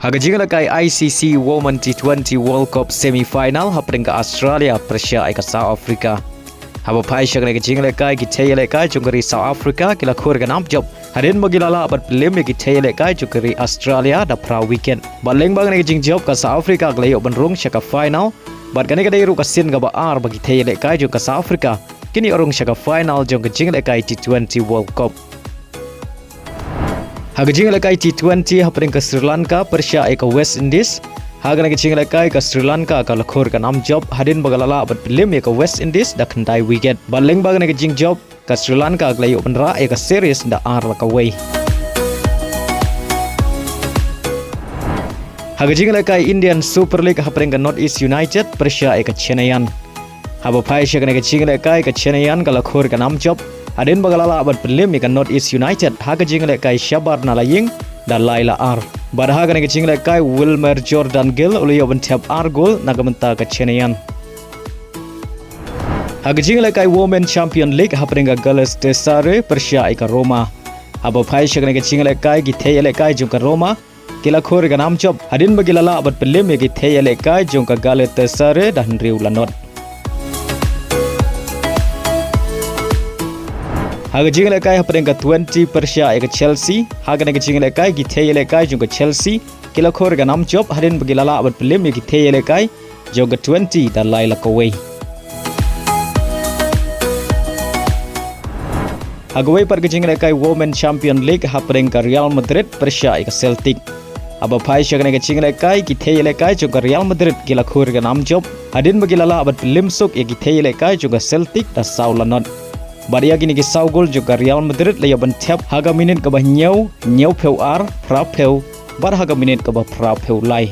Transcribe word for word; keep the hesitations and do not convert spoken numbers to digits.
Ha ka jingïalehkai I C C Women T twenty World Cup semi-final hapdeng ka Australia pyrshah ïa ka South Africa. Haba phai sha kane ka jingïalehkai, ki thei ïalehkai jong ka ri South Africa ki la khur ïa ka nam jop hadien ba ki la lah ban pynliem ïa ki thei ïalehkai jong ka ri Australia da phra wicket. Bad lyngba kane ka jingjop, ka South Africa ka la ïoh ban rung sha ka final. Bad kane ka dei ruh ka sien kaba ar ba ki thei ïalehkai jong ka South Africa kin ïoh rung sha ka final jong ka jingïalehkai T twenty World Cup. Ha ka jingïalehkai T twenty hapdeng ka Sri Lanka pyrshah ïa ka West Indies, ha kane ka jingïalehkai ka Sri Lanka ka la khur ïa ka nam jop hadien ba ka la lah ban pynliem ïa ka West Indies da khyndai wicket. Bad lyngba kane ka jingjop, ka Sri Lanka ka la ïoh ban rah ïa ka series da ar la kawei. Ha ka jingïalehkai Indian Super League hapdeng ka North East United pyrshah ïa ka Chennaiyin. Haba phai sha kane ka jingïalehkai, ka Chennaiyin ka la khur ïa ka nam jop hadien ba ka la lah ban pynliem ïa ka North East United ha ka jingïalehkai shabar na la ïing da lai la ar. Bad ha kane ka jingïalehkai, Wilmer Jordan Gill u la ïoh ban thep ar gol na ka bynta ka Chennaiyin. Ha ka jingïalehkai Women Champion League hapdeng ka Galatasaray pyrshah ïa ka Roma. Haba phai sha kane ka jingïalehkai, ki thei ïalehkai jong ka Roma ki la khur ïa ka nam jop hadien ba ki la lah ban pynliem ïa ki thei ïalehkai jong ka Galatasaray da hynriew la not. Ha ka jingïalehkai hapdeng ka twenty pyrshah ïa ka Chelsea, ha kane ka jingïalehkai, ki thei ïalehkai jong ka Chelsea ki la khur ïa ka nam jop hadien ba ki la lah ban pynliem ïa ki thei ïalehkai jong ka twenty da lai la kawei. Ha kawei pat ka jingïalehkai Women Champion League hapdeng ka Real Madrid pyrshah ïa ka Celtic. Haba phai sha kane ka jingïalehkai, ki thei ïalehkai jong ka Real Madrid ki la khur ïa ka nam jop hadien ba ki la lah ban pynliem suk ïa ki thei ïalehkai jong ka Celtic da saw la not. Bad ïa kine ki saw gol jong ka Real Madrid la ïoh ban thep ha ka minit kaba hynñiew, hynñiewphew ar, phraphew, bad ha ka minit kaba phraphew lai.